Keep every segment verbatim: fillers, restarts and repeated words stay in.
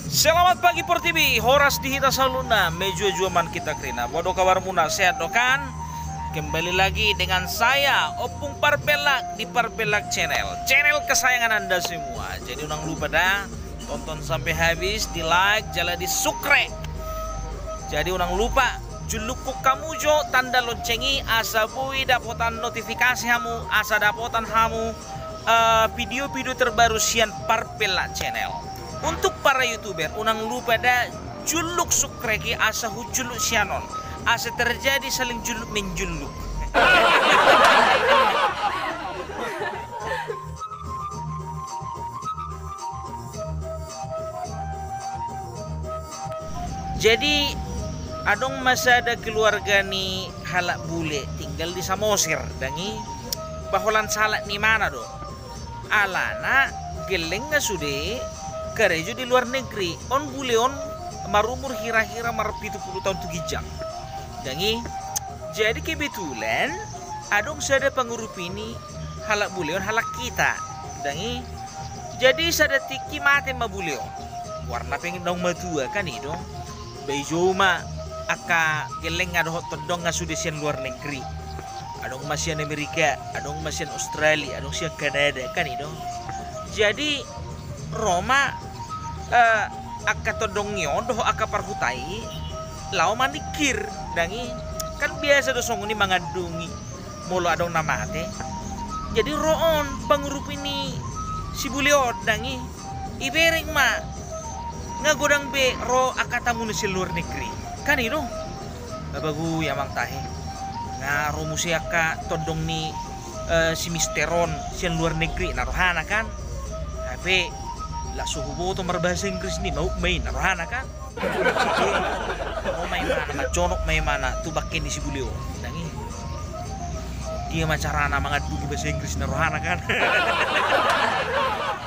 Selamat pagi Portibi, horas di hita saluhutna, mejuah-juah ma hita kerina. Boha do kabarmuna, sehat do kan? Kembali lagi dengan saya, Ompung Parpellak, di Parpellak Channel, channel kesayangan Anda semua. Jadi unang lupa da, tonton sampai habis, di like, jala di subscribe. Jadi unang lupa, jullukkon hamu jo tanda lonceng i, asa boi dapotan notifikasi hamu, asa dapotan hamu eh, video-video terbaru sian Parpellak Channel. Untuk para youtuber, unang lupa da julluk subscribe i asa hujulluk sian on. Asa terjadi saling julluk menjulluk. Jadi adong ma sada keluarga ni halak bule tinggal di Samosir, dang i, ba holan sahalak ni imana do. Alana gellengna sude karejo di luar negeri. On bule on marumur hira-hira marpitu pulu taon tu ginjang, dang i. Jadi kebetulan adong sada pangurupi ni halak bule on halak hita, dang i. Jadi sada tingki mate ma bule on. Goarna pe naung matua, kan i do. Ba dijou ma angka gellengna dohot tondongna sude sian luar negeri. Adong ma sian Amerika, adong ma sian Australia, adong sian Kanada, kan i do. Jadi ro ma eh, angka tondong i on dohot angka parhuta i laho maningkir, dang i. Kan biasa do songon i mangandungi molo adong na mate. Jadi ro on pangurupi ni si bule on, dang i. Ibereng ma, nga godang be ro angka tamuna sian luar negeri, kan i do. Ba bagui amang tahe, nga ro muse angka tondong ni eh, si mister on sian luar negeri na rohana, kan. Hape laos so huboto marbahasa Inggris ni, maup ma i na rohana, kan. Ro ma imana, manjonok ma imana tu bangke ni si bule on, dang i. Dia ma carana mangandungi bahasa Inggris na rohana, kan.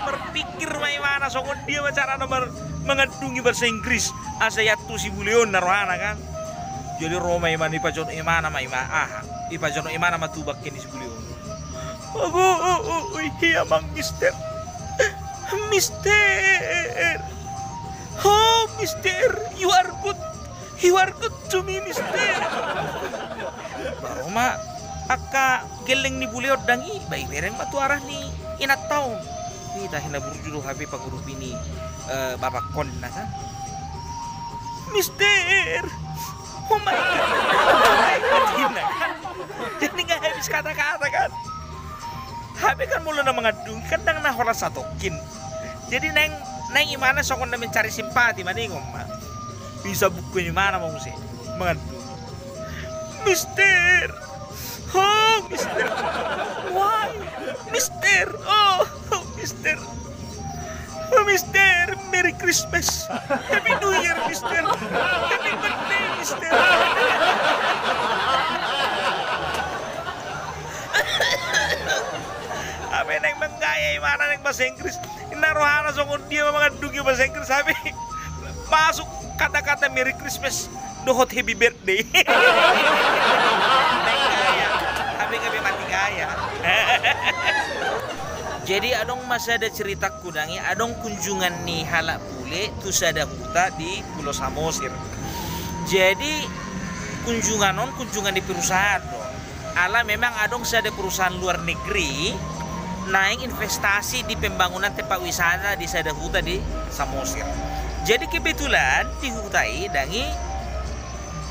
Marpikir ma imana songon dia ma carana mar-, mangandungi bahasa Inggris asa iantu si bule on na rohana, kan. Jadi ro ma imana, ipajonok imana ma ima-, aha, ipajonok imana ma tu bangke ni si bule on. Ago, oh, oh, oh, iya, amang, mister. Mister. Oh, mister, you are good. You are good to me, mister. Ba ro ma angka gelleng ni bule on, dang i, ba ibereng ma tu arah ni inanta on. Ih, tahe na burju do hape pangurupi ni eh, bapak on na, kan. Mister. Oh my God. Oh my God, inna, kan. Jadi nga habis kata-kata, kan. Hape kan molo na mangandungi kan ndang na holan satongkin. Jadi naeng, naeng imana songon na mencari simpati, maningon ma. Bisa buku imana ma muse mangandungi. Mister. Oh, mister. Why? Mister. Oh, oh, mister. Oh, mister, Merry Christmas. Happy New Year, mister. Happy birthday, mister. Hape naeng manggaya imana naeng bahasa Inggris. Inna rohana songon dia ma mangandungi bahasa Inggris, hape masuk kata-kata Merry Christmas dohot Happy Birthday. Mati gaya. Hape gabe mati gaya. Jadi adong ma sada ceritangku, dang i, adong kunjungan ni halak bule tu sada huta di Pulo Samosir. Jadi kunjungan on kunjungan ni perusahaan do. Ala memang adong sada perusahaan luar negeri naeng investasi di pembangunan tempat wisata di sada huta di Samosir. Jadi kebetulan di huta i, dang i,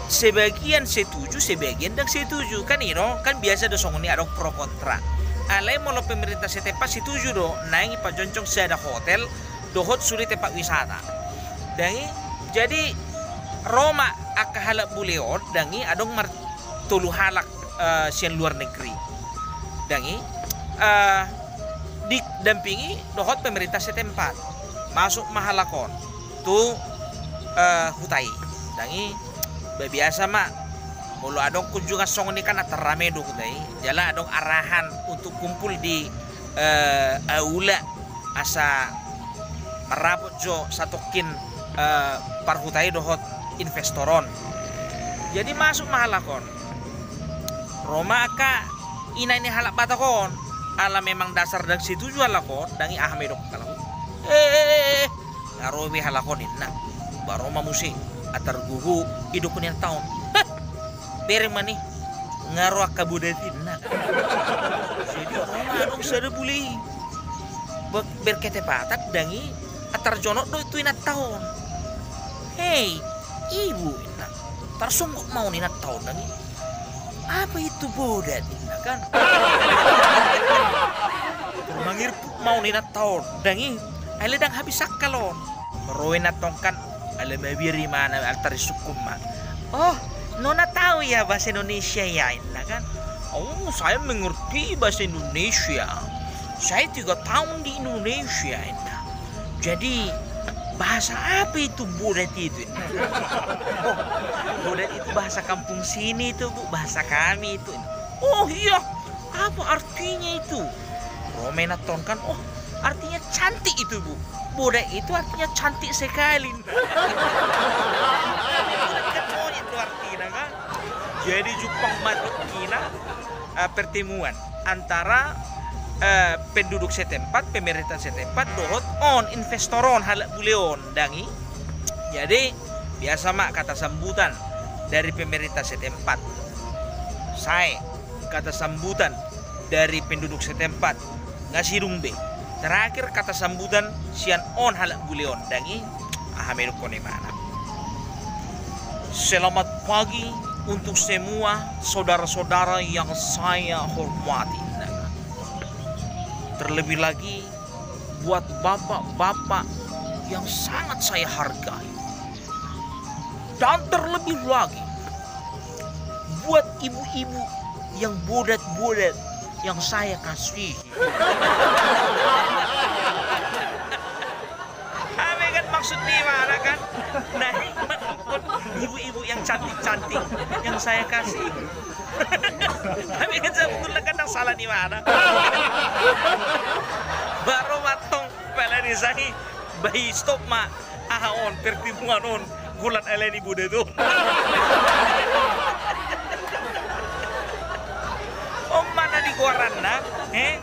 sebagian setuju, sebagian ndang setuju. Kan i do, kan biasa do songon i, adong pro kontra. Alai molo pemerintah setempat setuju do naeng ipajongjong sada hotel dohot sude tempat wisata, dang i. Jadi ro ma angka halak bule on, dang i, adong mar tolu halak eh, sian luar negeri, dang i, eh, didampingi dohot pemerintah setempat. Masuk ma halak on tu eh, huta i, dang i. Ba biasa ma molo adong kunjungan songon i kan antar rame do huta i, jala adong arahan untuk kumpul di eh, aula asa marrapot jo satongkin eh, parhuta i dohot investor on. Jadi masuk ma halak on. Ro ma angka ina ni halak Batak on. Ala memang dasar ndang setuju halak on, dang i, aha ma didok halak on. Eh, eh, eh, eh. Na Ro be halak on inna. Ba ro ma muse. Atar gogo, didok ni inanta on. Hah! Bereng ma ni. Nga ro angka bodat i inna. Jadi ro ma adong sada bule i. Be-, berketepatan dang i. Atar jonok do tu inanta on. Hei, ibu inna. Tarsonggot ma on inanta on dang i. Apa itu bodat inna kan? Mangirpuk ma on inanta on dang i. Alai dang habis akal on. Ro inanta on kan, alai mabiar imana altar i sungkun ma. Oh, nona tahu ya bahasa Indonesia ya inna kan? Oh, saya mengerti bahasa Indonesia. Saya tiga tahun di Indonesia inna. Jadi bahasa apa itu bodat itu inna? Oh, bodat itu bahasa kampung sini itu, Bu, bahasa kami itu. Oh iya, apa artinya itu? Ro ma inanta on kan, oh, artinya cantik itu, Bu. Bodat itu artinya cantik sekali. Kan monyet do artina kan. Jadi jumpang ma tingkina, eh, pertemuan antara, eh, penduduk setempat, pemerintah setempat, dohot on, investor on, halak bule on dang i. Jadi biasa ma kata sambutan dari pemerintah setempat. Sae kata sambutan dari penduduk setempat, nga sidung be. Terakhir kata sambutan sian on halak bule on dang i, aha ma didokkon imana? Selamat pagi untuk semua saudara-saudara yang saya hormati. Terlebih lagi buat bapak-bapak yang sangat saya hargai. Dan terlebih lagi buat ibu-ibu yang bodat-bodat yang saya kasihi. Apa kan maksud ni imana kan? Nah, ibu-ibu yang cantik-cantik yang saya kasihi. Tapi kan sebetulna kan ndang sala ni imana. Ba ro ma antong pala ni sai, ba i stop ma. Aha on, pertemuan on, golan alani bodat on. On ma na di goaranna, eh?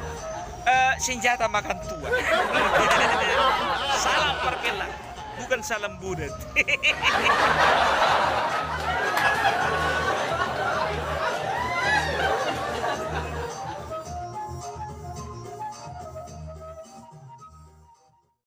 Eh, senjata makan tuan. Salam parpela, bukan salam bodat.